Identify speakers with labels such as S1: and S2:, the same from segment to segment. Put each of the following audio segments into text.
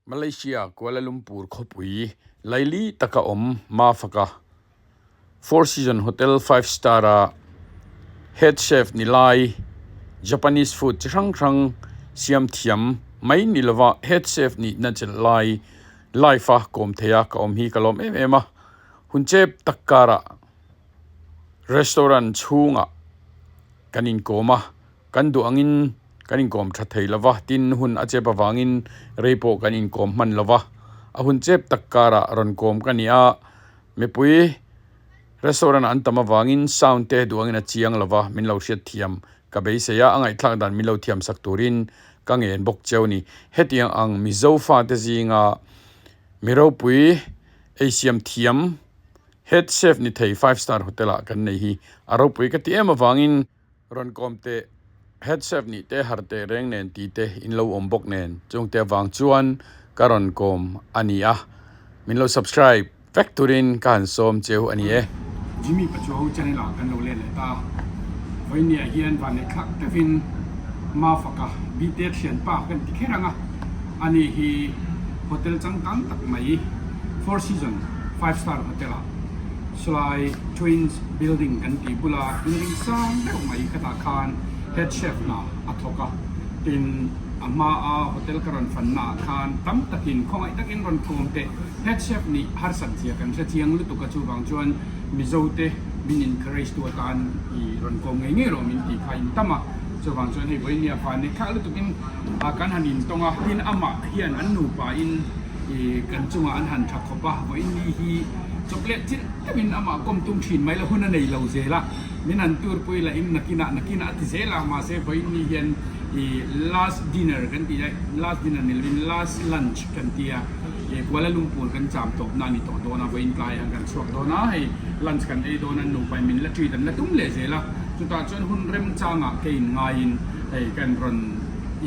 S1: Malaysia Kuala Lumpur khawpui laili taka awm Mafaka Four Season Hotel Five Star a Head Chef ni lai Japanese food chi hrang hrang siam thiam mai ni lova Head Chef nihna chelh lai live a kawm thei a ka awm hi ka lawm em em a hun chep tak karah restaurant chhungah kan inkawm a. Kan duh angin kan inkawm tha thei lo va, tin hun a chep avangin rei pawh kan inkawm hman lo va. A hun chep tak karah rawn kawm ka ni a, mipui restaurant ah an tam avangin sound te duh angin a chiang lo va, min lo hriat thiam ka beisei a, a ngaihthlak dan min lo thiam sak turin ka ngen bawk cheu ni. Hetiang ang Mizo fate zinga mi ropui ei siam thiam head chef ni thei five star hotel ah kan nei hi a ropui ka ti em avangin, Rawn kawm teh, head chef nih te har teh reng nen ti te in lo awm bawk nen chung te avang chuan ka rawn kawm a ni a, min lo subscribe vek turin ka han sawm cheu a ni e.
S2: Jimmy Pachuau channel ah kan lo let leh ta. Vawinia hian vanneih thlak deuhin Mafaka Bite thianpa kan ti kher ang a, ani hi hotel changkang tak mai Four Season Five Star Hotel ah Chulai Twins Building kan tih bula building sang deuh mai khatah khan head chef hna a thawk a, tin a hmaa hotel ka rawn fanna ah khan tam takin khawngaih takin rawn kawm teh head chef nih harsat zia kan hre chiang lutuk a chuvang chuan Mizo te min encourage tu atan i rawn kawm ngei ngei rawh min tih kha in tam a, chuvang chuan hei vawiin nia van nei thlak lutukin kan han intawng a, tin amah hian an nupa in i kan chungah an han tha khawp a, vawiin ni hi chawp leh chilh deuhin amah kawm tum thin mai la hun a nei lo zel a, min han tur pui lah in nakinah nakinah a ti zel a, mahse vawiin ni hian i last dinner kan tih a, last dinner ni lovin last lunch kan ti a, i Kuala Lumpur kan cham tawpna a ni tawh dawn a, vawiin tlaiah kan chhuak dawn a, hei lunch kan ei dawn a, nupa in min la treat an la tum leh zel a, chutah chuan hun remchangah ke in ngaiin hei kan rawn.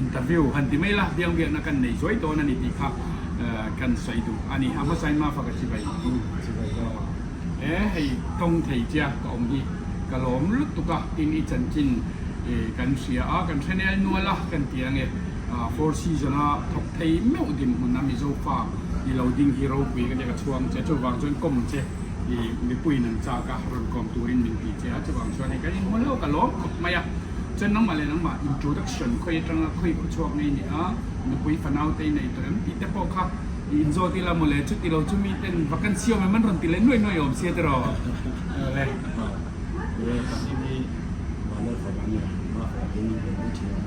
S2: Interview han ti mai la, biangbiakna kan nei zuai dawn a ni tih kha kan sawi duh a ni. A hmasain Mafa ka chibai chibai ka lo a. E hei tawng thei chia ka awm hi ka lawm lutuk a, tin i chanchin kan hria a, kan hre nel nual a kan ti ange. Four season a thawk thei meuh dinhmun a Mizo fa i lo ding hi ropui ka tia ka chhuang che, chuvang chuan kawm che i mipuiin an chak a, rawn kawm turin min ti che a, chuvang chuan hei kan inhmu hlauh ka lawm khawp mai a. Chuan nangmah leh nangmah introduction khawi atanga khawi khaw chhuak ngei ni a, nupui fanau te i nei tawh em tih te pawh kha i inzawt ila mawle, chuti lo chu miten vacancy awm em an rawn ti leh nuai nuai awm sia tiraw? Awle.
S3: He ka hming hi Vanlal Fapa nia, Mafaa hming in an thiam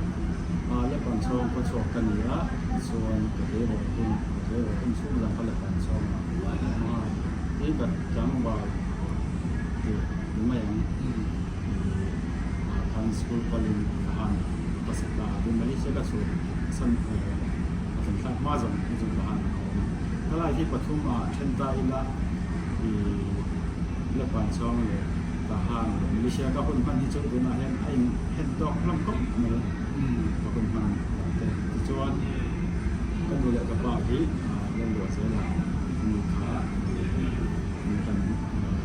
S3: a, Lepan chhawng khaw chhuak ka ni a, tichuan ka tleirawl hun, ka tleirawl hun chhung zang kha Lepan chhawngah ka hmang a, tin ka tlangval tih ni mai ang. Khan school kalin ka han ka sa ta a, tin Malaysia ka chhuah san a thlen thlak hma zawng hi chu ka han ka awm a. Ka lai hi pathum ah then ta ila i Lepan chhawng leh ka han leh Malaysia ka hun hman hi chu tunah hian a in hen tawk hlawm khawp mai ka hun hman dan te. Tichuan ka nu leh ka pa hi Lalluah zela nu kha kan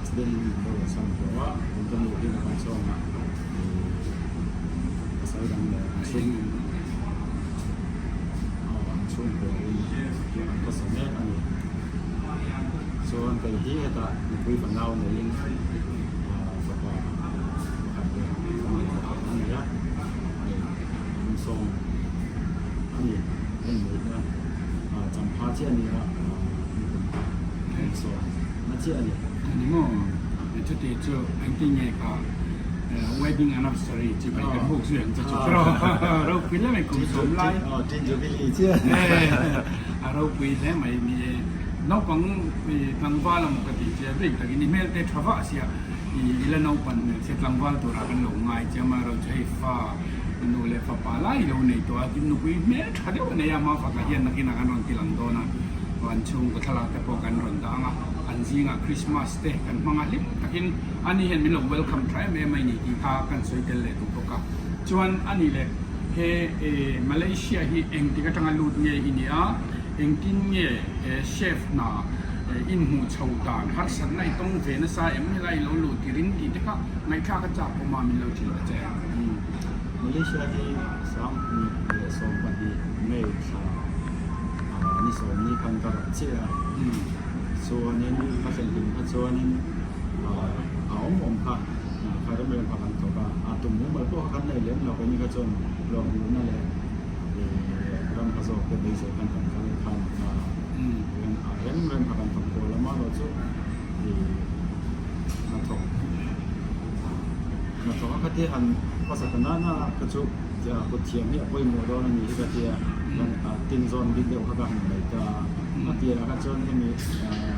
S3: accident in min boral san tawh a, kan ka nu hi ka pan chhawngah pasal dang leh an chhung an chhungkua in an khawsa mek a ni. Chuan kei hi hetah nupui fanau neiin fapa pakhat leh fanu pakhat a nei a, hei kum sawm a ni a inneihna champha chiah a ni a, kum sawm na chiah a ni.
S2: Ani maw? Chuti chu engtin nge kha wedding anniversary chi bai kan buk zui ang che chu ropui hle mai kum sawm lai.
S3: Teen Jubilee chiah.
S2: A ropui hle mai ni e. Naupang tlangval amaw ka tih che bik takin i hmel te tha vah sia i la naupan hmel sia tlangval turah kan lo ngai che amaherawhchu hei fa nu leh fapa lai i lo nei tawh a tin nupui hmel tha deuh a nei a mafaka hian nakinah kan rawn ti lang dawn a an chhungkaw thlalak te pawh kan rawn dah ang a. An zingah Christmas te kan hmang a, hlim takin ani hian min lo welcome tha em em a ni tih kha kan sawi tel leh duh bawk a. Chuan ani leh he Malaysia hi engtik atanga lut nge i nih a, engtin nge he chef hna inhmuh chho dan harsatna i tawng ve nasa em helai i lo luh tirin tih te kha ngaihthlak a chak awm a min lo hrilh ta che.
S3: Malaysia hi 2017 May thla ni. ni sawmni khan ka rap chiah a, chuanin ka thlen hlim kha chuanin a awm awm kha kha rem rem kha kan thawk a, a tum mumal pawh kha kan nei lem lo keini kha chuan hlawh hmuhna leh ram kha zawk te beisei khan kan kal khan a rem rem kha kan thawk kual a, amaherawhchu hnathawk hnathawk a khatia han hmasa ta nana kha chu kut thiam hi a pawimawh dawn a ni hi ka tia tin zawn bik deuh kha ka han nei ta a, a tirah kha chuan hemi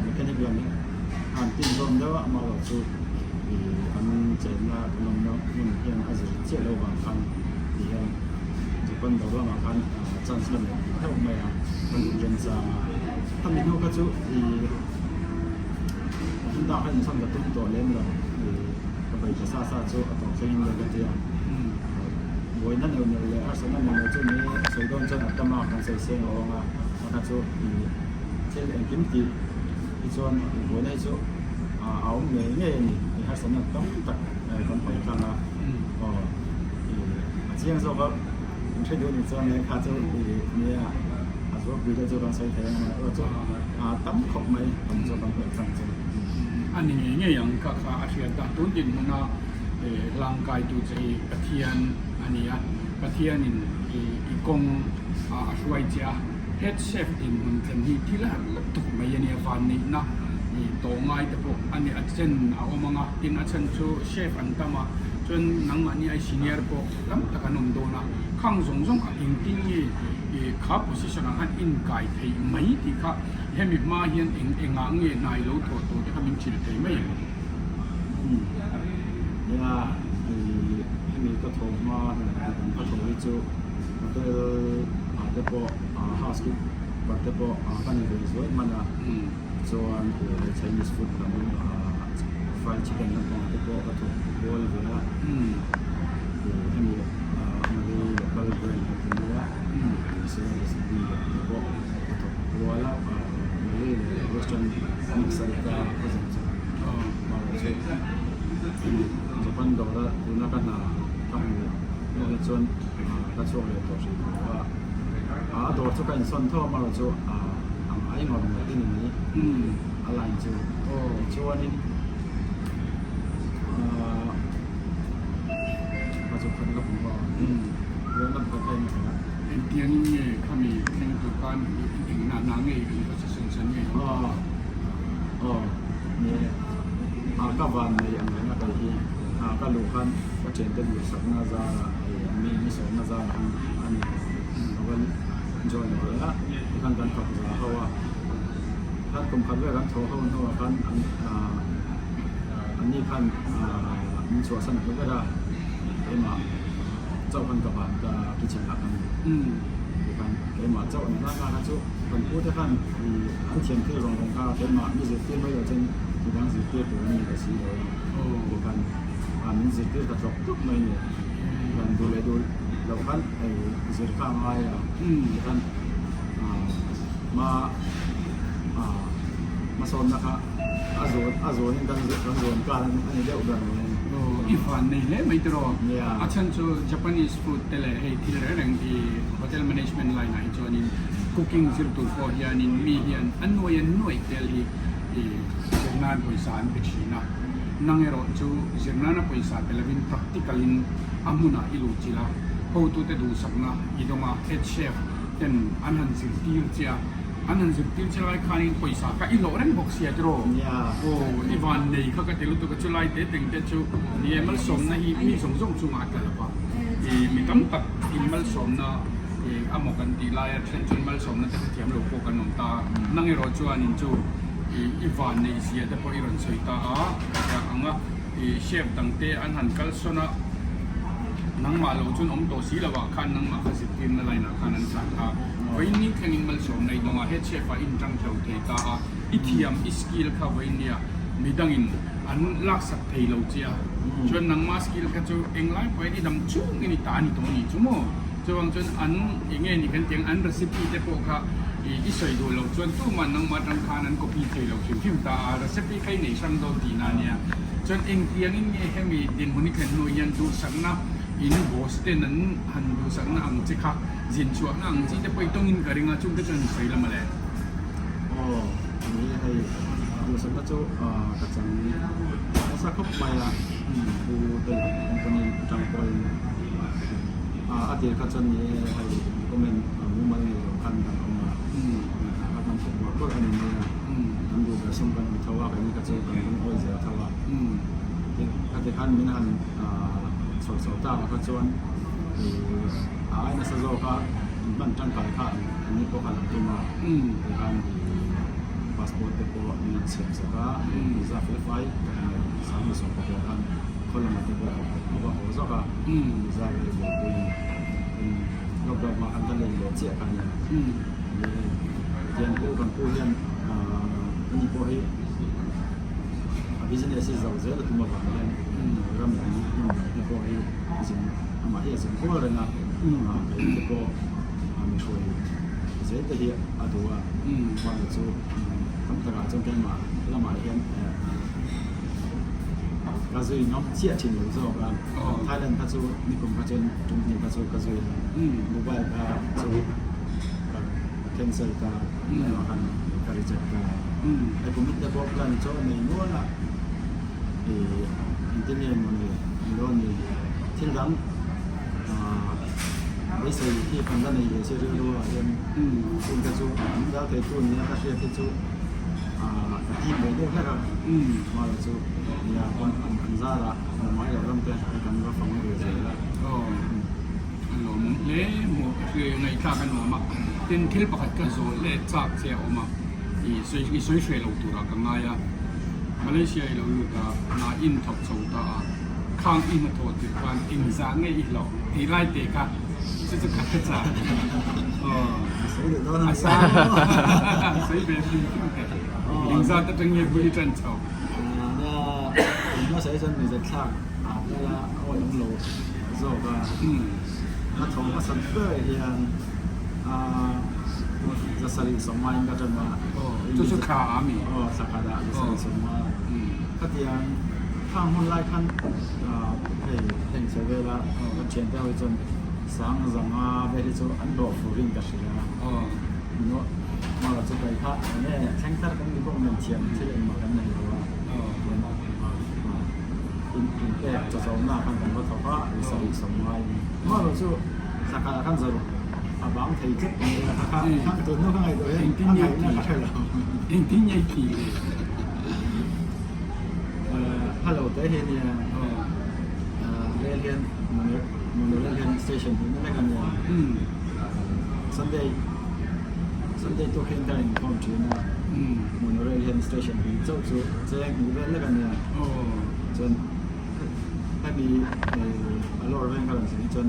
S3: mechanic lam hi a han tin zawn deuh a amaherawh chu kan chenna kan awmna hmun hian a zir chiah loh vang khan ti hian Japan dawr lamah khan chance la nei hlauh mai a kan inremchang a, khami hnu kha chu ih. Hmun dang kha insawn ka tum tawh lem lo. Ka bei ta sa sa chu a tawp thlengin le ka ti a. Buaina neuh neuh leh harsatna neuh neuh chu ni sawi dawn chuan a tam a, kan sawi seng a awng a. A kha chu thil engkim tih hi chuan buaina hi chu a awm ngei ngei a ni. Harsatna tam tak kan hawi tlang a. Aw a chiang zawk a. An hre duh nih chuan lehkha chu nia a zualpui deuh chu kan sawi thei ang erawh chu a tam khawp mai kan chu kan hmuh tlang chu.
S2: A ni ngei ngei ang kha kha a hriat a, tun dinhmuna hlangkaitu che hi Pathian a ni a, Pathianin i kawng a hruai che a, head chef dinhmun thlen hi thil har lutuk mai a nia, vanneihna tawh ngai te pawh a ni, a chen a awm ang a, tin a chhan chu chef an tam a, chuan nangmahni ai senior pawh. Tam tak an awm dawn a, khang zawng zawng kha engtin nge kha position ah khan inkai theih mai tih kha hemi hma hian eng engah nge hnai lo thawh tawh te kha min hrilh thei mai em?
S3: Umm nia hemi ka thawh hma kan ka thawh hi chu hotel ah te pawh housekeeper te pawh ka ni ve zuai hman a chuan Chinese food lam fried chicken lampang te pawh ka thawk kual ve a hemi Malay local brand kan ti mai a recipe te pawh ka thawk kual a Malay leh western mix a ni ta ka zawng chu hemi Japan dawra tuna ka hna ka hmuh hnu hi chuan ka chhuak leh tawh hrih bawk a a dawr chu ka insawn tho a amaherawhchu a ngai ngawr ngawr te ni mai a line chu tichuanin a chu khat la hmu a zawhna pakhat kha in hria.
S2: Engtiangin nge khami thleng tur khan eng na na nge eng position chan nge
S3: aw aw ni a ka van nei ang reng a kei hi a ka luh khan ka thiante duhsakna zarah mi mi sawmna zarah khan a ni ka va join ve a tikhan kan thawk za ho a khan kum khat vel kan thawh ho hnuah khan an anni khan min chhuahsan hlu ber a keimah chauh khan ka ban ta kitchen ah khan tikhan keimah chauh ni na kha chu kan pu te khan an thiam thil zawng zawng kha keimah mi zirtir mai loh chuan midang zirtir tur an ni ta si lo a tikhan min zirtir ta tlawk tlawk mai a ni tikhan duh leh duh loh khan zir kha a ngai a tikhan hma hmasawnna kha a zawn a zawnin kan kan zawn kar a ni deuh ber mai a ni.
S2: I van nei hle mai tiraw? A chhan chu Japanese food te leh hei thil reng reng hi hotel management line ah hi chuanin cooking zir tur pawh hianin mi hian a nuai a nuai tel hi zir nan pawisa an pe thin a. Nang erawh chu zir nana pawisa pe lovin practical in a hmunah i luh chilh a, hotute duhsakna i dawng a, head chef ten an han zirtir che a, an han zirtir che lai khanin pawisa kha i hlawh reng bawk sia tiraw? Aw i van nei kha ka ti lutuk a, chulai te teng te chu ni e malsawmna hi mi zawng zawng chungah a tla lo va, ih mi tam tak in malsawmna ih a maw kan tih laia then chuan malsawmna te hrethiam lo pawh kan awm ta a, nang erawh chuanin chu ih i van neih zia te pawh i rawn sawi ta a, ka hria ang a, ih chef dang te an han kalsawn a. Nangmah lo chuan awm tawh si lo ah khan nangmah kha zirtirna line ah khan an tlan a, vawiin ni thlengin malsawm nei dawng a, he chef ah in tang hlo thei ta a, i thiam, i skill kha vawiin nia midangin an laksak thei lo che a, chuan nangmah skill kha chu englai pawhin i dam chungin i ta a ni tawh a ni chu maw? Chuvang chuan an eng nge ni kan tih ang an recipe te pawh kha i sawi duh loh chuan tuman nangmah atang khan an copy thei lo hrim hrim ta a, recipe kha i nei hrang dawn tihna a nia. Chuan engtiangin nge hemi dinhmun i thlen hnu hian duhsakna in boss ten an han duhsakna ang che kha zin chhuahna ang chi te pawh i tawngin ka ring a, chungte chuan sawi la mawle.
S3: Hei duhsakna chu ka chang nasa khawp mai a, pu te company atang pawhin a tir kha chuan ni e hei document mumal nei lo khan kan awm a, a kan thawk bawrh bawrh a ni mai a, kan duh ber sum kan hmu tho a, keini kha chu kan lungawi zel tho a, tin khati khan min han chhawr chho tak ah kha chuan a ai nasa zawk a inhman tangkai kha an ni pawh khan an tum a. Tikhan passport te pawh min han siam sak a, visa fel fai sang sawm pawh khan khaw lamah te pawh a va haw zawk a, visa vel buaipuiin in lockdown hma khan ka lei leh chiah kha nia. Tiang pu kan pu hian ani pawh hi a business hi zau zel a tum avang hian ram dang hmun dang te pawh hi zin amah hi a zin kual reng a, kei te pawh mi hruai zel te hi a duh a, mahni chu tam takah chuan keimah lamah hian ka zui ngam chiah thin lo zawk a, Thailand kha chu nikum kha chuan tum hnih kha chu ka zui a, Dubai kha chu ka cancel ta, emaw khan ka reject ta, hei kum te pawh plan chu a nei nual a, ih engtin nge mawni ni dawn ni thil dang. Beisei hi kan la nei ve che rilru ah hian hun te chu an dal thei tu nia ka hriat hi chu ka tim ve deuh hlek a mahla chu nia an zar ah hmu ngai lo ram te kan va fang ve zel a.
S2: Aw a lawm hle maw ka hria ngaihthlak a nuam a tin thil pakhat ka zawl leh chak che a awm a i sawi i sawi hreh lo turah ka ngai a Malaysia i lo lut a hna in thawk chho ta a. Khang i hnathawh tirh khan engzah nge i hlauh tih lai te kha chu chu ka hre chak. Aw a sang sawi ve hrim hrim teh. Engzat atang nge bul i tan chho?
S3: Nia hmasa hi chuan mizat thlak a vel a awi awm lo zawk a. Hnathawh hmasa ber hian zasarih sawmngain ka tan a.
S2: Chu chu thla a mi?
S3: Aw thla khatah zasarih sawmnga. Khatiang. Khang hun lai khan hei heng chhe vela kan thiante ho hi chuan sang zanga vel hi chu an hlawh fur in ka hria a, Mara chu kai kha enge thleng thar kan ni bawk nen thiam thil engmah kan nei lo a, tian in pek chawchawmna khan kan va thawk a, risarih sawm ngai Mara chu thla khat ah khan zaruk a bang thei tlat mai a, kha kha tun hnu ka ngaihtuah hian a ngaihna ka hre lo.
S2: Engtin nge i tih le?
S3: Hello te hi nia rel hian monorail hian station hmuh na vek a nia Sunday Sunday tuk hian ka inkhawm thin a monorail hian station hnih chauh chu cheng hnih vel lek a nia chuan hemi a lawr veng ka rawn thlen hi chuan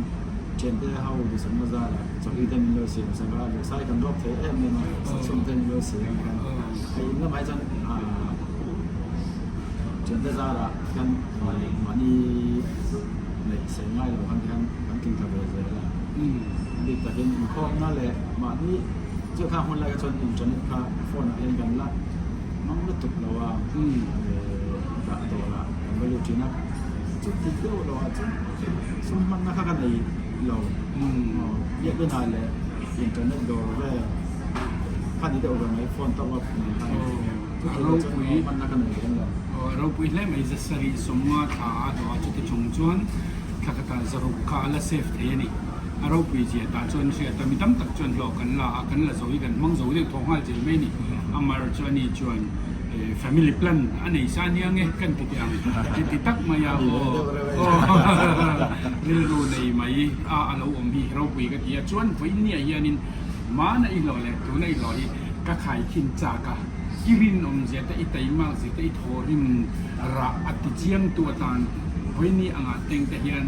S3: thiante ho duhsakna zarah chawhli te min lo siam sak a duhsai kan rawp thei em em a sachhung te min lo siam khan a in lamah hi chuan Thiante zarah hian mahni neih sei ngai lo khan hian kan tling ta ve zel a. A bik takin inkhawmna leh mahni chu khang hun lai kha chuan internet kha phone ah hian kan la hmang lutuk lo a, dah dawrah kan va lut thin a. Chuti deuh lo ah chuan sum hmanna kha ka nei lo. Biakina leh internet dawr vel kha ni deuh ve mai phone top up nen khan.
S2: A ropui a ropui hle mai zasarih sawmnga thla a hlawh a chuti chung chuan thla khatah zaruk kha a la save thei a ni. A ropui zia tah chuan hriat a mi tam tak chuan hlawh kan la a kan la zo hi kan hmang zo deuh thaw nghal zel mai a ni. Amar chu ani chuan family plan a nei sa ania nge kan ti teh ang heti tak mai a aw rilru nei mai a a lo awm hi ropui ka ti a chuan vawiinniah hianin mana i hlawh leh tuna i hlawh hi ka khaikhin chak a. I rinawmzia te, i taimakzia te, i thawhrim rah a ti chiangtu atan vawiini angah teng te hian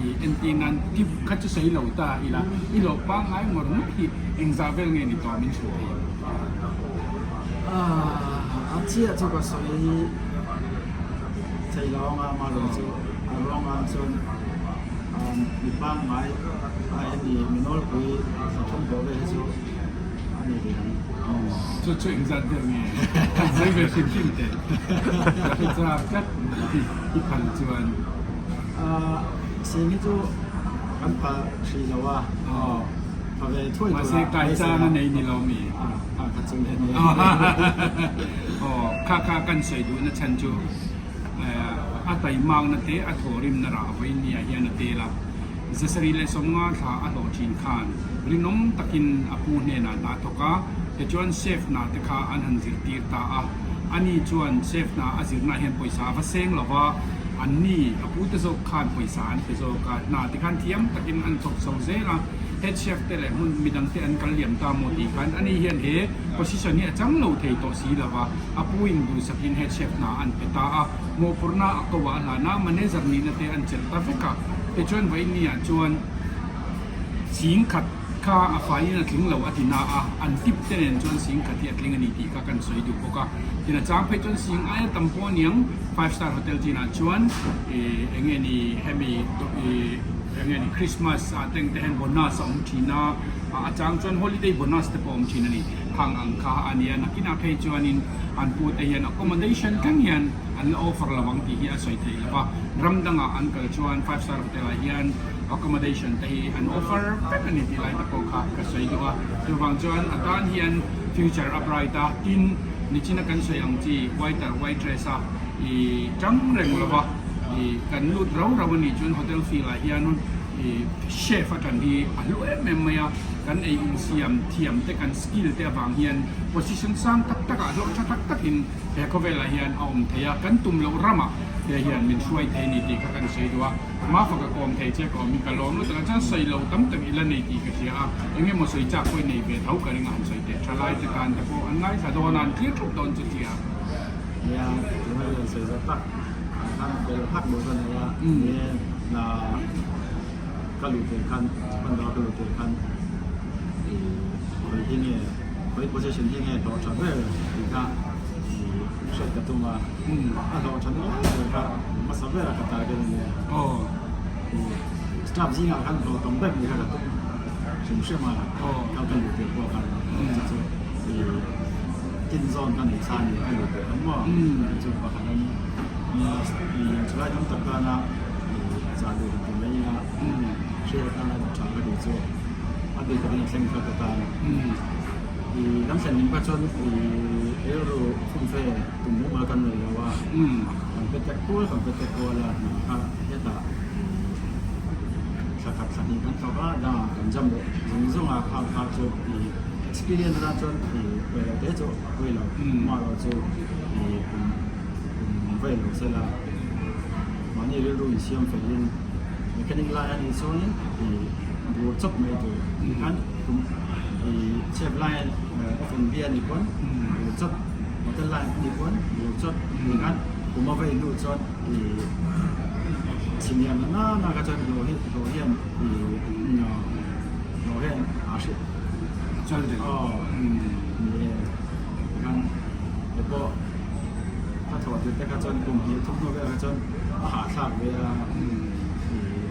S2: i entir nan tip kha chu sawi lo ta ila, i hlawh pangngai ngawr ngawt hi engzah vel nge ni tawh min hrilh thei ang?
S3: A chiah chu ka sawi thei lo anga amaherawh chu a ruangah chuan mi pangngai a hemi mi nawlpui thla thum hlawh vel hi chu A nei ve ang.
S2: Chu chu engzat ber nge? Kan sawi ve hrim hrim teh. Ka hre chak tlat i phal chuan.
S3: Sing hi chu kan phal hrih lo a. Pha ve thuai tur a.
S2: Mahse kai chang a nei ni lo mi?
S3: A kha chu he ni.
S2: Aw kha kha kan sawi duhna chhan chu a taimakna te a thawhrimna rah vawinia hian a tel a. Zasarih leh 50 thla a hlawh thin khan rinawm takin a pu hnenah hna a thawk a, tichuan chef hna te kha an han zirtir ta a. Ani chuan chef hna a zirnaah hian pawisa a va seng lo va, anni a pu te zawk khan pawisa an pe zawk a, hna te khan thiam takin an thawk chho zel a, head chef te leh hmun midang te an kal liam ta maw tih khan ani hian he position hi a chang lo thei tawh si lo va, a pu in duhsakin head chef hna an pe ta a. Mawhphurhna a ko ah a hlan a, manager nihna te an chelh ta vek a. Tichuan Vaini-ah chuan singkhat kha a faiin a tling lo a ti na a, an tip te nen chuan singkhat hi a tling a ni tih kha kan sawi duh bawk a. Tin a chang phei chuan sing aia tam pawh a niang, five star hotel chinah chuan ih eng nge ni hemi ih eng nge ni Christmas ah te engte hian bonus a awm thin a, a chang chuan holiday bonus te pawh a awm thin a ni. Khang ang kha a nia, nakinah phei chuanin an pute hian accommodation thleng hian an la offer lo ang tih hi a sawi theih lo va, ram dangah an kal chuan five star hotel ah hian accommodation te hi an offer vek a ni tih lai te pawh kha ka sawi duh a, chuvang chuan a tan hian future a bright a, tin nichina kan sawi ang chi waiter waitress a i tang reng lo va, i kan lut rau rau a nih chuan hotel field ah hian i chef a tan hi a hlu em em mai a, kan ei insiam thiam te kan skill te avang hian position sang tak tak ah hlawh tha tak tak in he khawvelah hian a awm thei a, kan tum loh ramah te hian min hruai thei a ni tih kha kan sawi duh a, Mafa ka kawm thei che ka awm in ka lawm lutuk a, chuan sawi lo tam tak i la nei tih ka hria a, eng emaw sawi chak pawh i nei ve tho ka ring a han sawi teh tha lai te tan te pawh an ngaithla dawn a, an clear thup dawn chu tia.
S3: Nia, tuna hian sawi zawh tak ah khan bel hak duh ka nei a, ni na ka luh tir khan hman dawh a ka luh tir khan ih khawi hi nge khawi position hi nge hlawh tha ber tih kha ih hriat ka tum a a hlawh tha nual ber kha hmasa ber a ka target a nia ih staff zingah khan hlawh tam ber nih kha ka tum hrim hrim a kha ka luh tir pawh khan chu chu ih tin zawn ka neih sa a ni ka luh tir kha maw chu pakhat a nia ih chulai tam tak tana ih zah duh han ti mai ila hriat atana tha ka tih chu a bik takin a thleng kha ka tan ih kan thlen ning kha chuan ih rilru khumfe tum mumal kan nei lo a kan pe tek kual kan pe tek kual a hna kha hetah thla khat thla hnih kan thawk a dangah kan jam leh zung zung a kha kha chu ih experience atan chuan ih pawi lo te chu a pawi lo amaherawh chu ih kum kum vei lo sela. Mahni rilru insiam felin mechanic lai a nih chuanin ih bur chawp mai tur tikhan kum ih chef lai F&B a nih pawn bur chawp hotel lai a nih pawn bur chawp tikhan kum a vei hnu chuan ih chhiniam na nana kha chuan hlawh hi hlawh hian ih hlawh hian a hrilh aw ni e tikhan hei pawh. Ka thawh tir te kha chuan kum hnih thum hnu velah kha chuan a hahthlak ve a, ih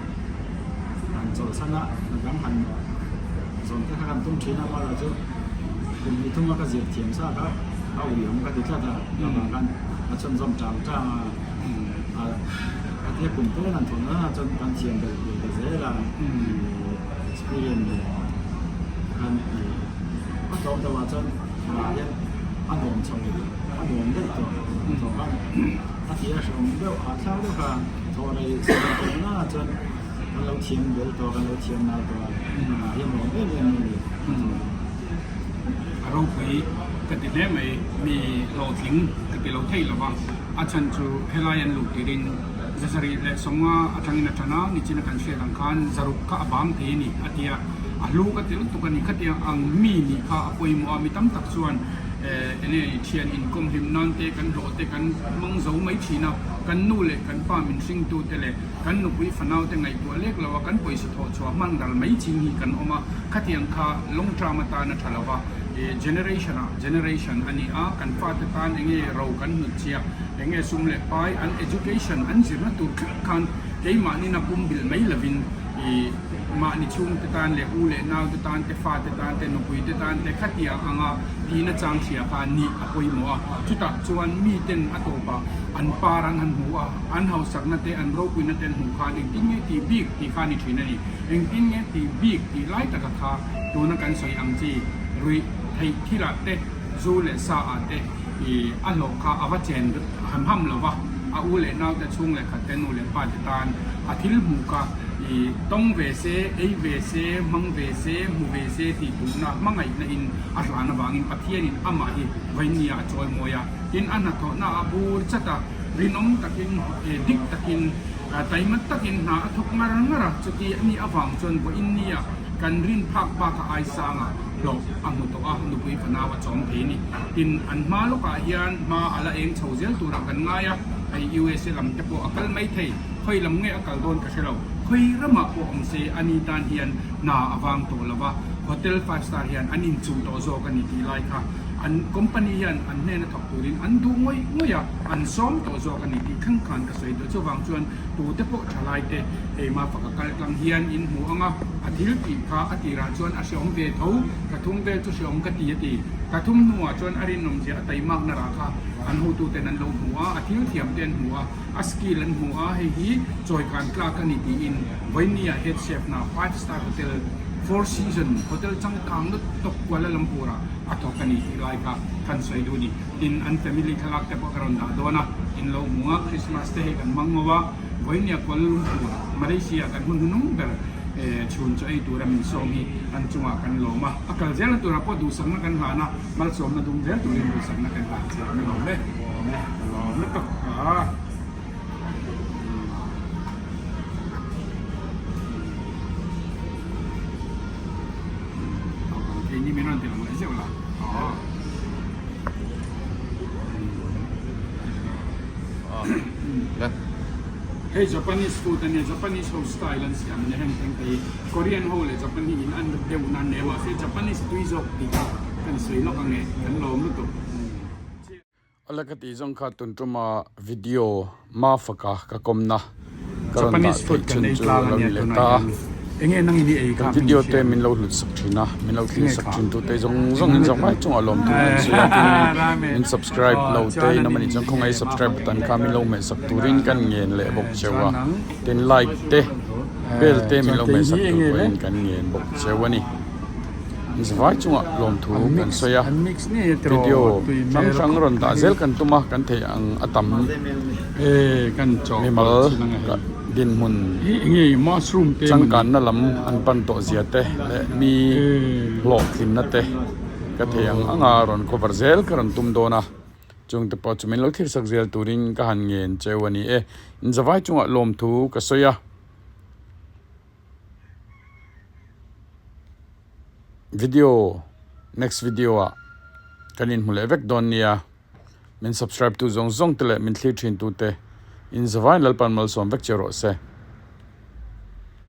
S3: han chawlhsan a, hna dang han zawn te kha kan tum thin a, amaherawh chu kum hnih thuma ka zir thiam sa kha a ui awm ka ti tlat a, chuvang khan a chhunzawm tang tang a, a tia kum te han thawh nana chuan kan thiam belh ve ta zel a, ih experience nen khan ih a tlawm deuhah chuan hnah hian a nuam chho. A nuam daih tawh a thawk a, a ti a hrehawm deuh hahthlak deuh kha thawh rei sawi tawh na chuan kan lo thiam bel tawh kan lo thiam nal tawh a, ah hi a nuam em em mai a ni a thawh a.
S2: A ropui ka ti hle mai, mi hlawhtling ka ti lo thei lo va, a chhan chu helai an luh tirin 750 atangin a tan a, nichina kan hriat ang khan zaruk kha a bang thei a ni a ti a, a hlu ka ti lutuk a ni, khatiang ang mi nih kha a pawimawh a, mi tam tak chuan Enge i thian inkawm hlim nan te kan hlawh te kan hmang zo mai thin a, kan nu leh kan pa min hringtu te leh kan nupui fanau te ngaihtuah lek lo a kan pawisa thawh chhuah hman ral mai ching hi kan awm a, khatiang kha long term atan a tha lo va, generation ah generation a ni a, kan fate tan enge ro kan hnut chiah, enge sum leh pai an education an zirna tur thleng khan keimahnin a pumbilh mai lovin i Mahni chhungte tan leh u leh naute tan te, fate tan te, nupuite tan te khatiang anga tihna chang hria kha nih a pawimawh a. Chutah chuan miten a tawpah an par an han hmu a, an hausakna te, an ropuina te an hmuh khan engtin nge tih bik tih kha a ni thin a ni. Engtin nge tih bik tih lai taka kha tuna kan sawi ang chi ruih theih thilah te, Zu leh sa ah te ih a hlawh kha a va chen ham ham lo va, a u leh naute chhung leh khat te nu leh pa te tan a thil hmuh kha ih tawng ve se, ei ve se, hmang ve se, hmu ve se tih duhna hmangaihna in a hlan avangin Pathianin amah hi vawinia a chawi mawi a. Tin, a hnathawhna a bur chat a, rinawm takin eh dik takin taima takin hna a thawk ngar ngar a, chuti a nih avang chuan vawiin nia kan rin phak baka aisanga hlawh a hmu tawh a, nupui fanau a chawm thei a ni. Tin, an hma lawkah hian hma a la eng chho zel turah kan ngai a, hei USA lam te pawh a kal mai thei, khawi lam nge a kal dawn ka hre lo, khawi ramah pawh awm se a ni tan hian hna a vang tawh lo va, hotel five star hian an inchuh tawh zawk a ni tih lai kha an company hian an hnena thawk turin an duh ngawih ngawih a, an sawm tawh zawk a ni tih thleng khan ka sawi duh. Chuvang chuan tute pawh thalai te hei Mafaka kal tlang hian in hmu ang a, a thil tih kha a tirah chuan a hreawm ve tho, ka thum vel chu hreawm ka ti a ti. Ka thum hnuah chuan a rinawmzia a taimakna rah kha an hotuten an lo hmu a, a thil thiam te an hmu a, a skill an hmu a, hei hi chawikan tlak a ni tiin Vawinia head chef na five star hotel Four Season hotel changkang lutuk Kuala Lumpur ah a thawk a ni tih lai kha kan sawi duh a ni. Tin, an family thlalak te pawh ka rawn dah dawn a, in lo hmu a, Christmas te hei kan hmang ngo a, Vawinia Kuala Lumpur, Malaysia kan hun hnung ber chhun chaw ei tura min sawm hi an chungah kan lawm a, a kal zelna turah pawh duhsakna kan hlan a, malsawmna dum zel turin duhsakna kan hlan che ka lawm e, ka lawm lutuk a. Keini min rawn ti lang leh zeuh la. Hei Japanese food a nia, Japanese ho style an siam a nia heng thleng te hi Korean ho leh Japan hi in an deuh nan nei a mahse Japanese tui zawk tih kha kan sawi lawk ang e, kan lawm lutuk.
S1: A la ka tih zawng kha tun tuma video Mafaka ka kawmna ka rawn dah theih chhun chu a lo ni leh ta a. Kan video te min lo hlut sak thin a, min lo thlir sak thin tute zawng zawng in zawng vai chungah lawmthu kan sawi a, tin min subscribe lo te in awm a nih chuan khawngaih subscribe button kha min lo hmeh sak turin kan ngen leh bawk cheu a, tin like te bell te min lo hmeh sak tur pawhin kan ngen bawk cheu a ni. Vai chungah lawmthu kan sawi a, video hrang hrang rawn dah zel kan tum a, kan theih ang a tam mimal dinhmun changkanna lam an pan tawh zia te leh mi hlawhtlinna te ka theih ang anga rawn cover zel ka rawn tum dawn a, chungte pawh chu min lo thirsak zel turin ka han ngen cheu a ni e, inzavai chungah lawmthu ka sawi a. Video next video ah kan inhmu leh vek dawn nia min subscribe tu zawng zawng te leh min thlir thin tu te in zavain Lalpan malsawm vek che rawh se.